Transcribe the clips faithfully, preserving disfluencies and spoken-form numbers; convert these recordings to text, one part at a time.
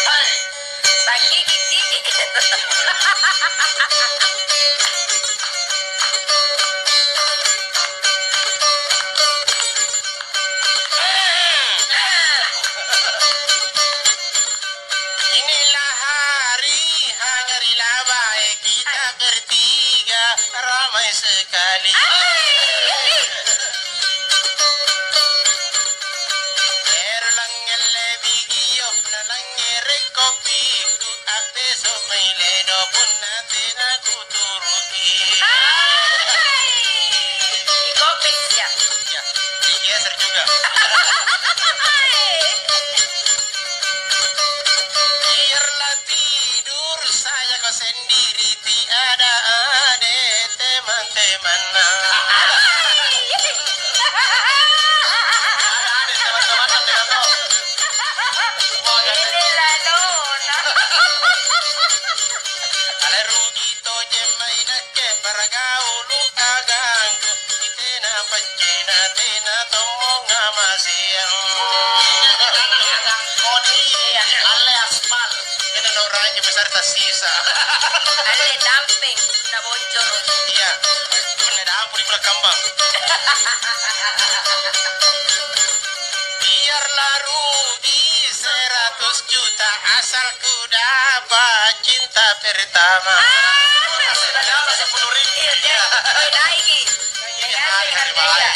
Hai. Tagigi-gigi. Inilah hari hanya ri labae kita bertiga ramai sekali. Ero langngelle video na langngere kopiku, abbeso mai ledo punna tena kuturuki. Hai. Di kopis ya? Ya, digeser juga. Biarlah tidur saja kau sendiri, tiada ada teman-temanna. Ada ada teman-temanna, tidak tahu. Ini lalona. Ale rugi tojeng mai nakke paragaulu agangku. Tena paccena, tena tommo ngamaseang. Iya, alle aspal. Tena naurangi besar tassisa. Alle dampeng, punna boncoro. Iya, punna dampu di Pulau Kambang. Biarlah rugi seratus juta, asal ku dapat cinta pertama. Iya, iya. Naiki. Naiki harganya.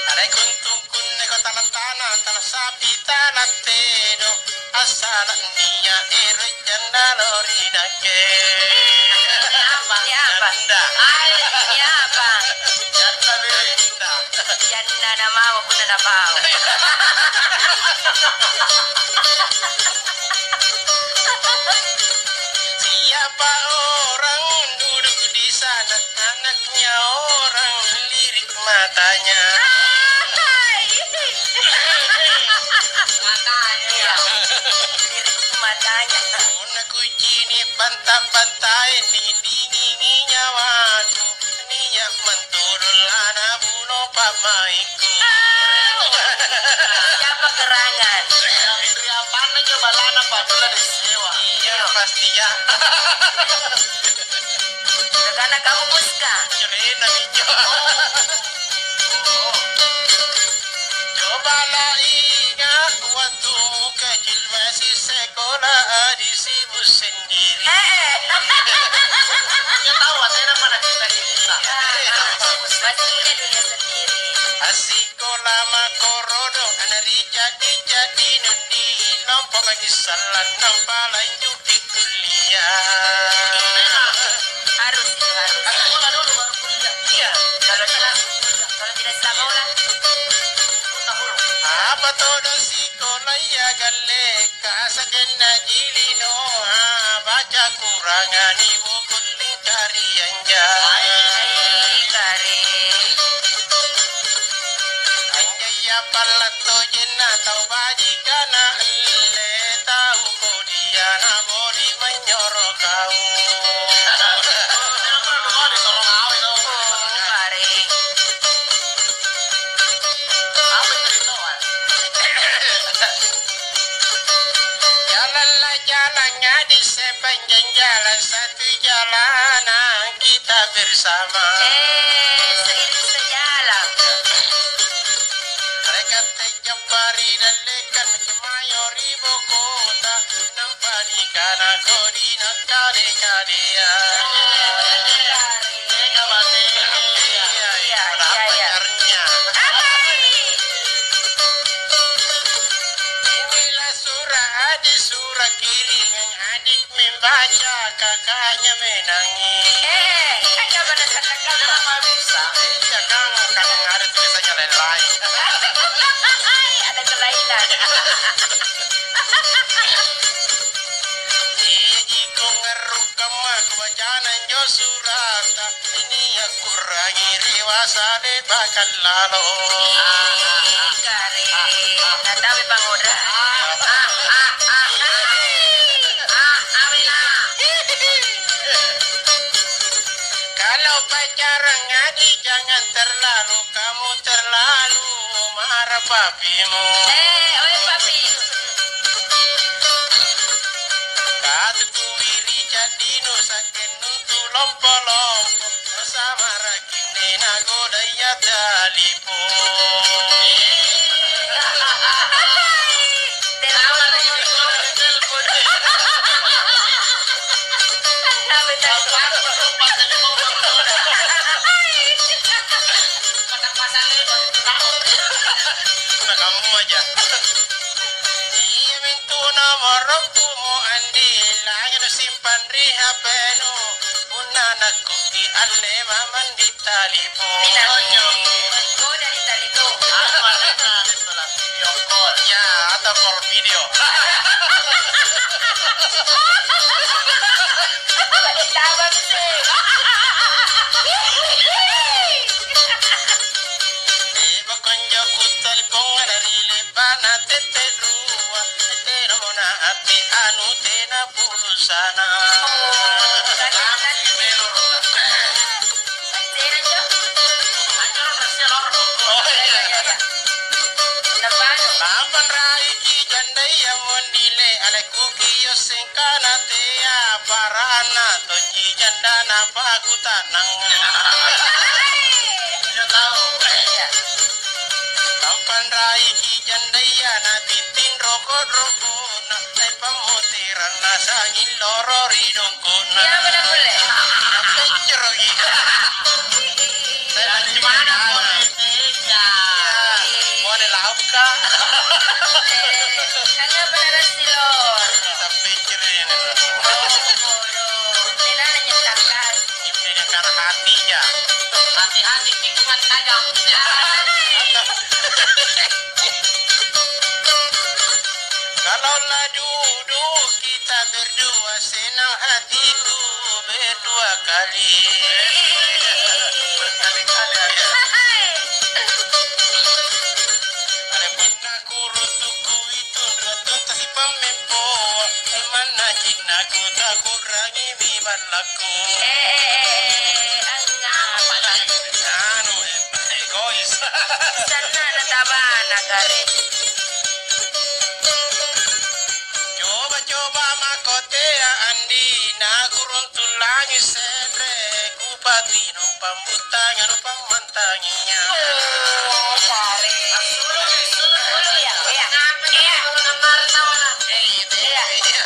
Alaikum tungkunne ko tala tana, tala sapi, tala teno. Assala nia ero janda lori nakke. Apa? Ini apa? Janda. Ai, ini apa? Janda, Linda. Janda na mau, punna na mau. Siapa orang duduk di sana? Anaknya orang lirik matanya. Matanya. Lirik matanya. Punna kucini' banta-bantai, dinging-dingingi nyawaku. Nia' mantudung lanabuno pa'mai'ku. Siapa gerangan? Ri apanna coba lana padula disewa? Iya, pasti ya. Nakana kamu Muska. Cerena minjo. Cobalah ingat waktumu kecil masih sekolah di Sibu sendiri. Eh, eh. Dia tahu, saya pada kita-kita. Masih punya dunia sendiri. Asik. Sikola mako rodong, ana' ri ca'di-ca'di nundi, lompo maki sallang nampa lanjuki kuliah. Iya, harus itu, harus. Kan sekolah dulu baru kuliah. Iya. Kalau tidak, kalau tidak sekolah, buta huruf. Apa todo sikola iya galle? Kasakenna jilinoa, baca Kurangani buku lingkari anja. Lingkari. Anjaya pallattojenna tau bajikana alle, tau kodiana bodi manyoro kau. Lingkari. Jalanlah jalan ngadi sepanjang jalan satu jalanan kita bersama. Eh, seiring sejalan. Mereka tejapari dan lekan kemayo ri bokota. Nampa nikana kodi nakkale-kalea. Teka mate. Iya, iya, iya, iya. Inilah surat hadis, surat kiringan adik membaca kakaknya menangis. Eh, kan nggak pada senang kan? Kenapa bisa? Iya, kan, kan ada tulisannya lain-lain. Ada kelainan. Iji kungarru' kamma kubacana anjo surata, nia' kurangi ri wasale bakallalo. Ih, kare, natawe pangoda. Ah, ah, ah, ah. Ah, ah, bela. Kalau pacaran ngadi, jangan terlalu kamu terlalu Mara papimu. Eh, oi papi. Katutuwi ri caddinu, sa'gennu tu lompo-lompo. Samara kinni nagodaya talipo. Nakammaja. Iamintu nomorokkumo andi, langi nusimpan ri H P-nu. Punna nakkuki alle mamang ditalipo. Goda ditalipo. Apa lena ditalipo? Video call. Ya, atau call video. Ditawang sih. Eh, pakonjo kutalipong dari lebana tette rua. Tena mona ati anu tena pulusana. Oh, tena. Tena, Jo. Oh, iya, iya, iya. Nampanraiki jandaya mondile, alekuki yosseng kana tea, parana tonji jandana pakuta'nang. Iya, tau. Iya. Nampanraiki jandaya, nabiting roko'-roko'na, tai pammoterang nasanging loro ri dongko'na. Iya, benar, boleh. Napencoroki. Dari mana boleh? Iya. Boleh laukka? Eh, kan nggak benar, Silor. Tapi kira ini. Oh, bodoh. Tidak hanya tangkas. Ini karena hatinya. Hati-hati, tikungan tajam. Kalau la duduk kita berdua, senang hatiku berdua kali. Berkali-kali ada. Ada punna kuruntuku itu, ratu tasi pamempoa. Manna cinnaku takurangimi ballakku. Eh, eh, eh, eh, angngapa? Anu, eh, egois. Sanna natabana kare. Coba-coba mako tea andi, nakuruntu langi se're, kupatinu pambuttanga nu pammantangia. Oh, sare. Iya, iya. Iya. Iya.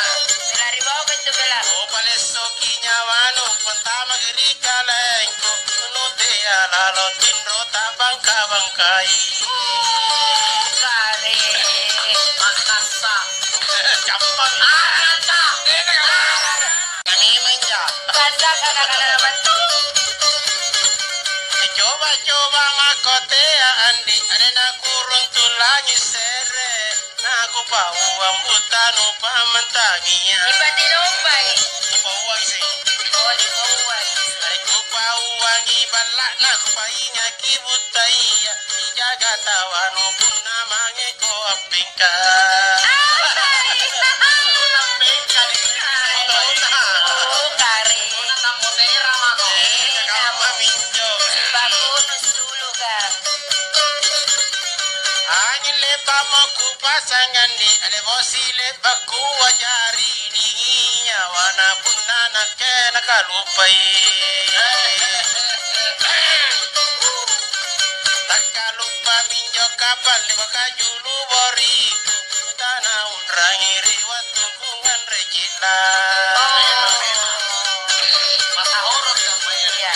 Bela ri bawako itu, bela. Oh, palessoki nyawanu, pantamaki ri kalengku, tunu tea lalo tinro tabangka-bangkai. Oh, sare. Makassa. Gampang. Ah, mantap. Namimeng ja. Bahasa kadang-kadang apa tuh? Coba-coba mako tea andi, ada nakuruntu langi se're, nakupauang butanu pamantangia. Ipati nompai. Kupauang sih. Oh, dipauang. Ada kupauangi balla'na, kupaingaki buttaya. Jaga tawanu punna mangeko appengka. Appengka di. Oh, kare. Eh, kamma minjo. Bagus dulu, Kak. Anging le'ba'mo kupasanganni, ale bosi le'ba' kuajari, dingingi nyawana punna nakke nakalupai. Takkaluppa minjo kapang le'baka julu boriku, tanaunrangi ri wattungu nganre cella. Oh. Mata horor ya, Maya. Iya.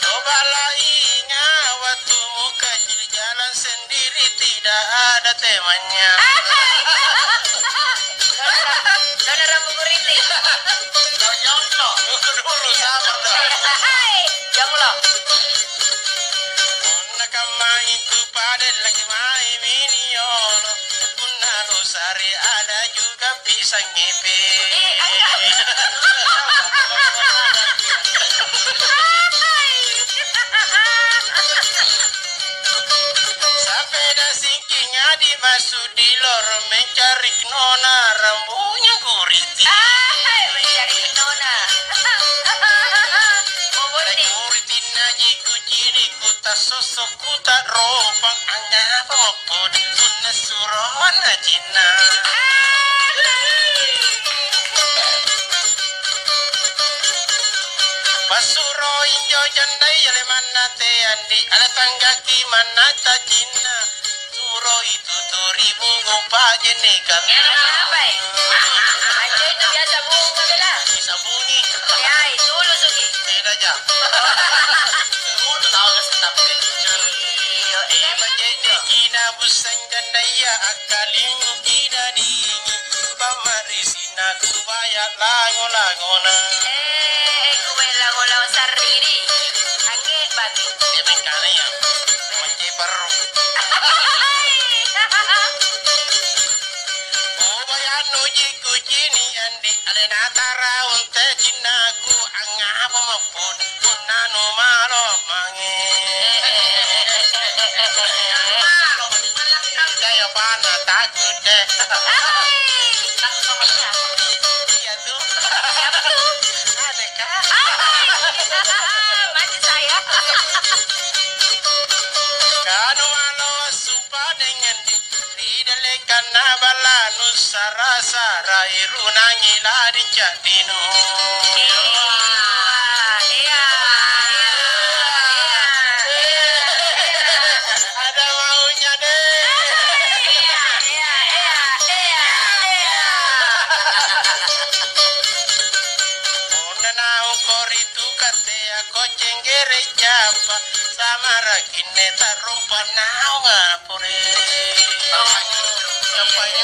Cobalah ingat waktumu kecil, jalan sendiri tidak ada temannya. Dona rambu kuriti. Jomblo. Dulu sabar dong. Hai, jomblo. Punna kamma itu pada lagi mai miniolo. Punna lo sare ada juga pisang ngepe. Eh, angka. Hai. Sampai dasingking adi masuk di lorong mencari nona rambunya guriti. Ah, hai, mencari nona. Boboti. Guriti naji kucini kuta sosok kuta Ropang angngapa moppo punna suroanna cinna. Passuro injo jandai ale manna te andi, ale tanggaki manna ta cinna. Suroi tu tori bungo pa'je'neka. Apa, eh? Anjo itu biasa bungo bela. Sabuni. Ya, itu lu suki. Beda ja. Dulu tahu ngasih tapi. Iya, eh. Pa'je'neki na bussang jandaya, akkalimbuki na dingi. Pammarisi na kubaya lango-langona. Eh, kubaya lango-lango sarriri. Angge batu. Dia mengkana ya. Macet baru. Oh, bayar noji kucini andi alena taraung te cinnaku angngapa mappun punna nu malo mange. Jaya bana takut deh. Iya tuh. Siapa tuh? Ada kak. Masih saya. Kanu malo supa dengan di Ri dallekanna balla'nu sara-sara irunangi lading ca'dinu. Iya, iya, iya, iya, iya. Ada maunya deh. Iya, iya, iya, iya, iya. Punna naung kori tu katea ko cenggere japa samara kinne tarumpa naunga. Pore. Sampai